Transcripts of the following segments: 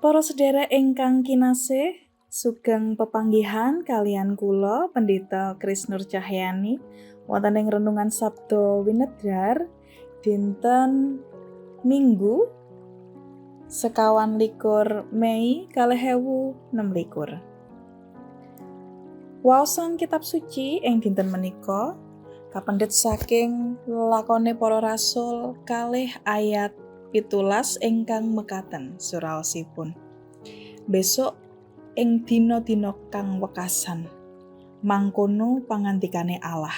Para sedherek ingkang kinasih, sugeng pepanggihan kaliyan kula Pendeta Kris Nur Cahyani wonten ing renungan Sabda Winedhar dinten Minggu 24 Mei 2026. Waosan kitab suci ing dinten menika kapendhet saking lakone para rasul 2 ayat 17 ingkang mekaten suraosipun. Besok ing dina-dina kang wekasan, mangkono pangandikane Allah,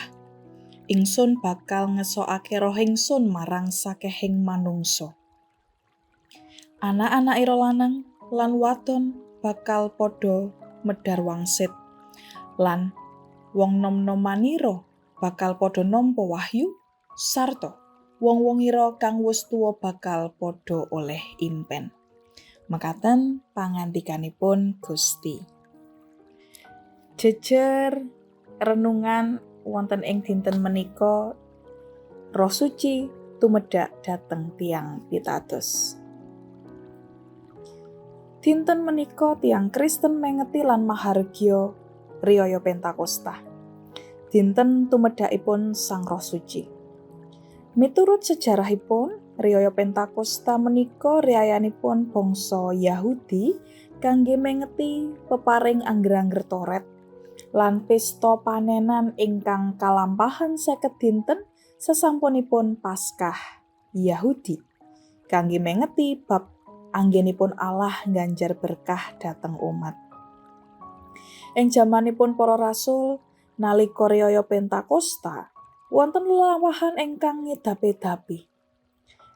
ingsun bakal ngesokake roh ingsun marang sakehing manungsa. Anak-anak ira lanang lan wadon bakal padha medhar wangsit, lan wong nom-nomanira bakal padha nampa wahyu, sarta wong-wongira kang wis tuwa bakal padha oleh impen. Mekaten pangandikanipun Gusti. Jejer renungan wonten ing dinten menika, Roh Suci tumedhak dhateng tiyang pitados. Dinten menika tiyang Kristen mengeti lan mahargya Riyaya Pentakosta, dinten tumedhakipun Sang Roh Suci. Miturut sejarahipun, Riyaya Pentakosta menika riyayanipun bangsa Yahudi kangge mengeti peparing angger-angger Toret lan pesta panenan ingkang kalampahan 50 dinten sesampunipun Paskah Yahudi kangge mengeti bab anggenipun Allah ngganjar berkah dhateng umat. Ing jamanipun para rasul nalika riyaya Pentakosta, wonten lelampahan ingkang ngedap-edapi.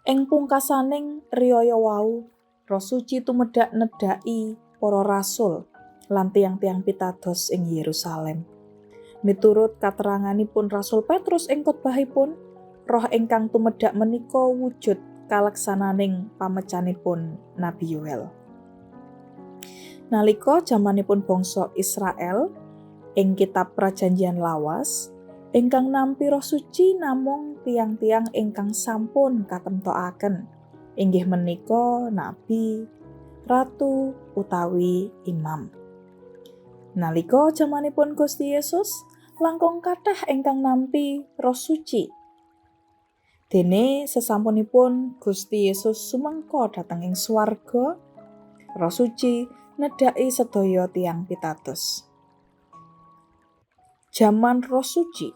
Ing pungkasaning riyaya wau, Roh Suci tumedhak nedhaki para rasul lan tiyang-tiyang pitados ing Yerusalem. Miturut kateranganipun Rasul Petrus ing khotbahipun, roh ingkang tumedhak menika wujud kaleksananing pamecanipun Nabi Yoel. Nalika jamanipun bangsa Israel ing kitab Prajanjian Lawas, ingkang nampi Roh Suci namung tiyang-tiyang ingkang sampun katemtokaken, inggih menika nabi, ratu utawi imam. Nalika jamanipun Gusti Yesus, langkung kathah ingkang nampi Roh Suci. Dene sesampunipun Gusti Yesus sumengko dhateng ing swarga, Roh Suci nedhaki sedaya tiyang pitados. Jaman Roh Suci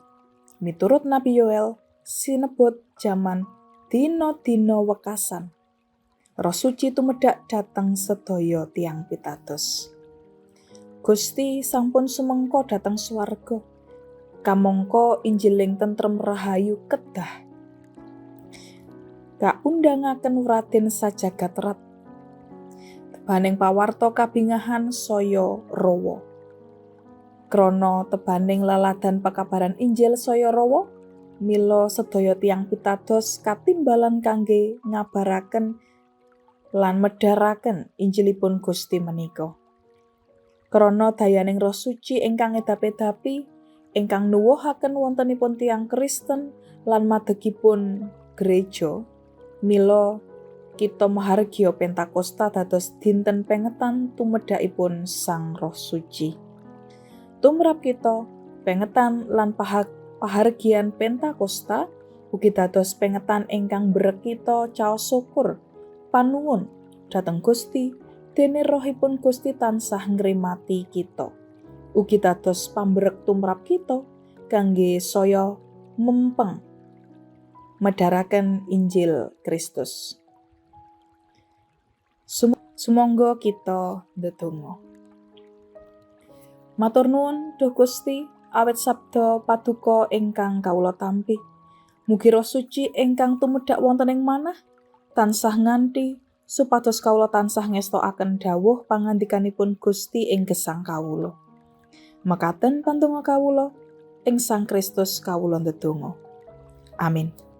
miturut Nabi Yoel sinebut jaman dina-dina wekasan. Roh Suci tumedhak dhateng sedaya tiyang pitados. Gusti sampun sumengko dhateng swarga. Kamangka Injiling tentrem rahayu kedah kaundangaken wraden sajagat rat. Tebaning pawarta kabingahan saya rawa. Krana tebaning laladan pekabaran Injil saya rawa, mila sedaya tiyang pitados katimbalan kangge ngabaraken lan medharaken Injilipun Gusti menika. Krana dayaning Roh Suci ingkang ngedap-edapi, ingkang nuwuhaken wontenipun tiyang Kristen lan madegipun gereja, mila kita mahargya Pentakosta dados dinten pengetan tumedhakipun Sang Roh Suci. Tumrap kita, pengetan lan pahargyan Pentakosta ugi dados pengetan ingkang mbrek kita caos syukur panuwun dhateng Gusti, dene rohipun Gusti tansah ngrimati kita. Ugi dados pambrek tumrap kita kangge saya mempeng medharaken Injil Kristus. Sumangga kita ndedonga. Matur nuwun, Duh Gusti, awit sabda paduka ingkang kawula tampi. Mugi Roh Suci ingkang tumedhak wonten ing manah tansah nganti supados kawula tansah ngestokaken dawuh pangandikanipun Gusti ing gesang kawula. Mekaten pandonga kawula, ing Sang Kristus kawula ndedonga. Amin.